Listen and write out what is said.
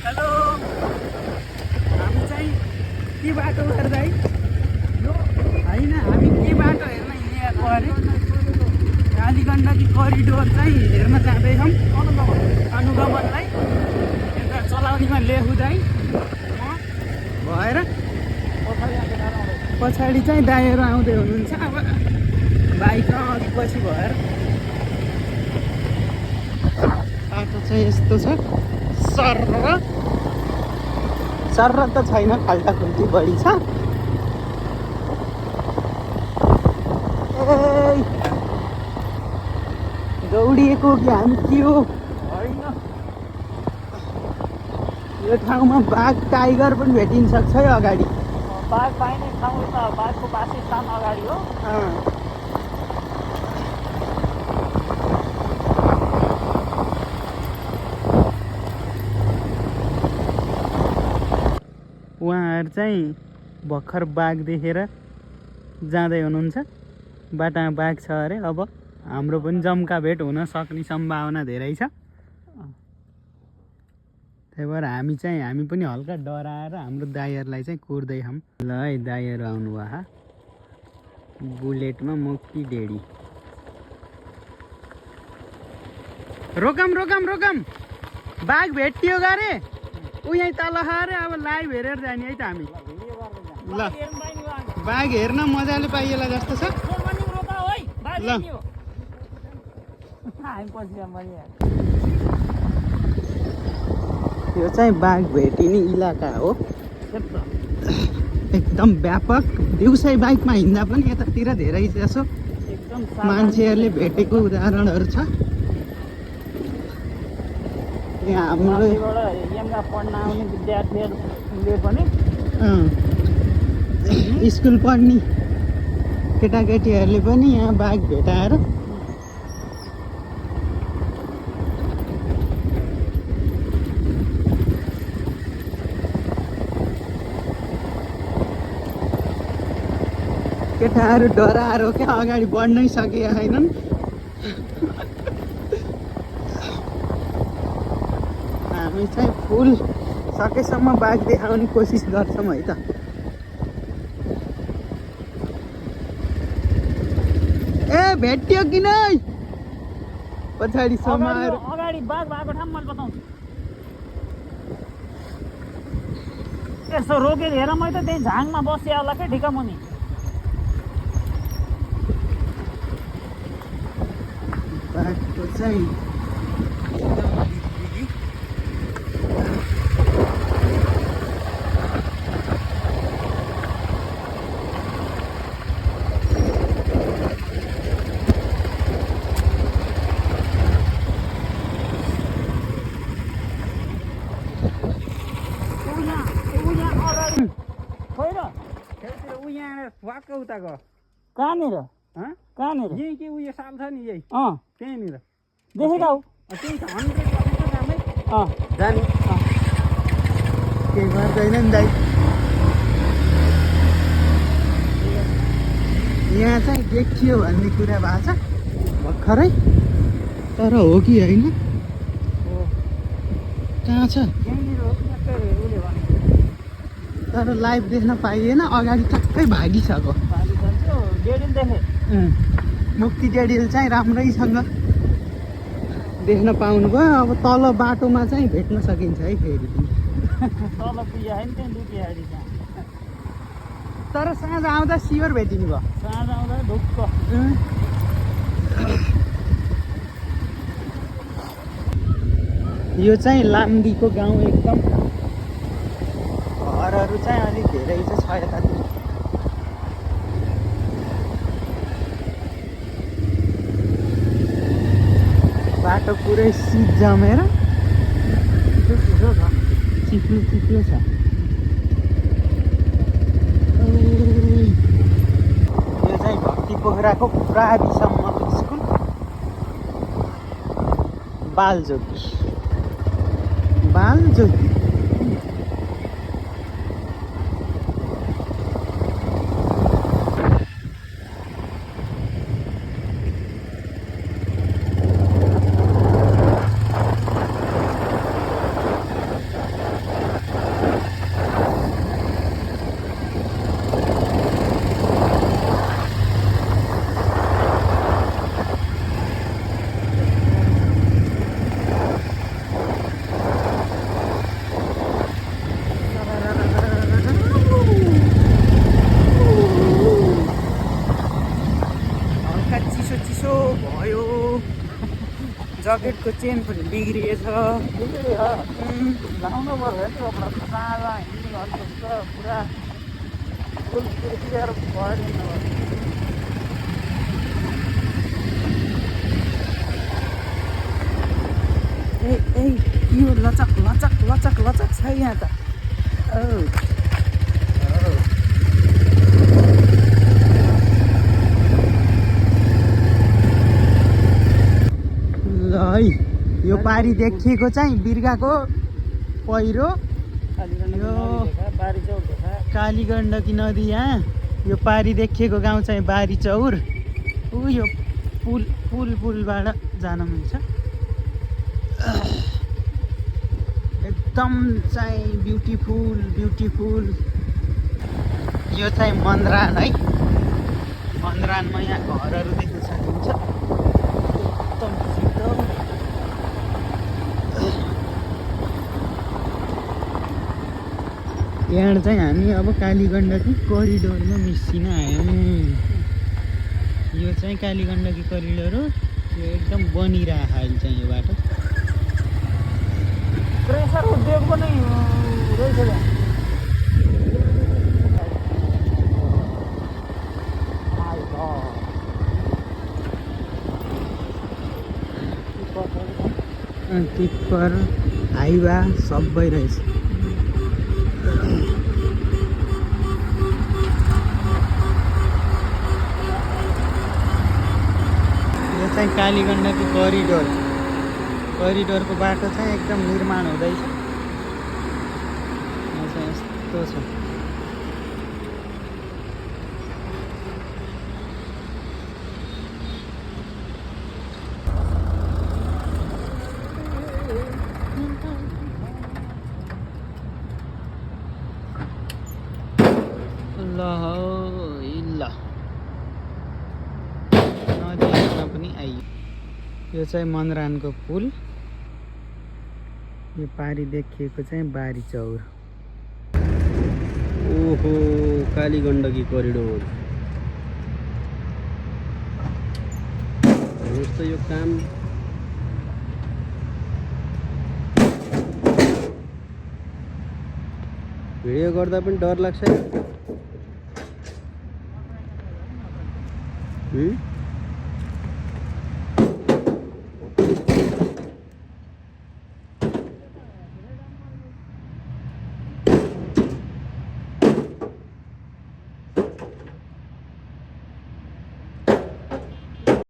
Hello हामी चाहिँ के बाटो हेर्दै यो होइन हामी के बाटो हेर्न हिँडेको अरे कालीगण्डकी करिडोर चाहिँ हेर्न जाँदैछौँ अनुगमनलाई यता चलाउनेमा लेखुँदै भएर पछाडि चाहिँ दाइहरू आउँदै हुनुहुन्छ। अब बाइकमा अघि पछि भएर बाटो चाहिँ यस्तो छ। सर्र त छैन, खाल्टा खुल्टी बढी छ। दौडिएको कि हामी के हो होइन, यो ठाउँमा बाघ टाइगर पनि भेटिन सक्छ है अगाडि। बाघ पाइने ठाउँ त बाघको वासस्थान अगाडि हो। उहाँहरू चाहिँ भर्खर बाघ देखेर जाँदै हुनुहुन्छ। बाटामा बाघ छ अरे। अब हाम्रो पनि जम्का भेट हुन सक्ने सम्भावना धेरै छ। त्यही भएर हामी पनि हल्का डराएर हाम्रो दाइहरूलाई चाहिँ कुर्दैछौँ। ल है दाइहरू आउनुभयो बुलेटमा मोक्की डेडी। रोकम बाघ भेटियो गरे ऊ यहीँ तल अरे। अब लाइभ हेरेर जाने है त हामी। ल बाघ हेर्न मजाले पाइएला जस्तो छ। ल यो चाहिँ बाघ भेटिने इलाका हो एकदम व्यापक। दिउँसै बाइकमा हिँड्दा पनि यतातिर धेरै जसो मान्छेहरूले भेटेको उदाहरणहरू छ। यहाँ हाम्रो पढ्न आउने विद्यार्थीहरूले पनि स्कुल पढ्ने केटाकेटीहरूले पनि यहाँ बाघ भेटाएर केटाहरू डराएर हो क्या, अगाडि बढ्नै सकेका छैनन्। हामी चाहिँ फुल सकेसम्म बाघ देखाउने कोसिस गर्छौँ है त। ए भेट्यो कि नै पछाडि समाएर अगाडि बाघ भएको ठाउँ मैले बताउँछु। यसो रोकेर हेर, मैले त त्यही झाङमा बसिया होला क्या ढिका मुनि। बाघको चाहिँ वाक्क उताको कहाँनिर कहाँनिर यही के उयो साल छ नि यही त्यहीँनिर देखेका हौ। त्यही छ 100% रामै जाने केही गर्दैन नि दाइ। यहाँ चाहिँ देखियो भन्ने कुरा भएको छ भर्खरै, तर हो कि होइन कहाँ छ तर लाइभ देख्न पाइएन। अगाडि टक्कै भागिसक्यो। मुक्ति डेडिल चाहिँ राम्रैसँग देख्न पाउनुभयो। अब तल बाटोमा चाहिँ भेट्न सकिन्छ है फेरि पनि। तर साँझ आउँदा सियोर भेटिने भयो। साँझ आउँदा ढुक्क। यो चाहिँ लाम्डीको गाउँ एकदम। घरहरू चाहिँ अलिक धेरै चाहिँ छ यतातिर। बाटो पुरै शीत जमेर चिप्लो छ। यो चाहिँ भक्ति पोखराको प्राविसम्म स्कुल बालज्योति। जकेटको चेन पनि बिग्रिएछ। लाउनु पर्यो नि कपडा सादा हिँड्ने गर्नु हुन्छ पुरा फुल बिर्सिएर पढ्नु ए यो लचक लचक लचक लचक छ यहाँ त। ल है यो पारी देखिएको चाहिँ बिर्गाको पहिरो, यो कालीगण्डकी नदी। यहाँ यो पारी देखिएको गाउँ चाहिँ बारी चौर। यो पुलबाट जान मिल्छ। एकदम चाहिँ ब्युटिफुल। यो चाहिँ मन्द्रान है। मन्द्रानमा यहाँ घरहरू देख्न सकिन्छ। एकदम शीतल। यहाँ चाहिँ हामी अब कालीगण्डकी करिडोरमा निस्किन आयौँ। यो चाहिँ कालीगण्डकी करिडोर हो। यो एकदम बनिरहेको अहिले चाहिँ यो बाटो। प्रेसर उद्योग पनि रहेछ त्यहाँ। टिप्पर हाइवा सबै रहेछ। यो चाहिँ कालीगण्डकी करिडोरको बाटो चाहिँ एकदम निर्माण हुँदैछ। यहाँ चाहिँ यस्तो छ। ल नदी हेर्न पनि आइयो। यो चाहिँ मन्द्रानको पुल। यो पारी देखिएको चाहिँ बारी चौर। ओहो कालीगण्डकी करिडोर। हेर्नुहोस् त यो काम। भिडियो गर्दा पनि डर लाग्छ।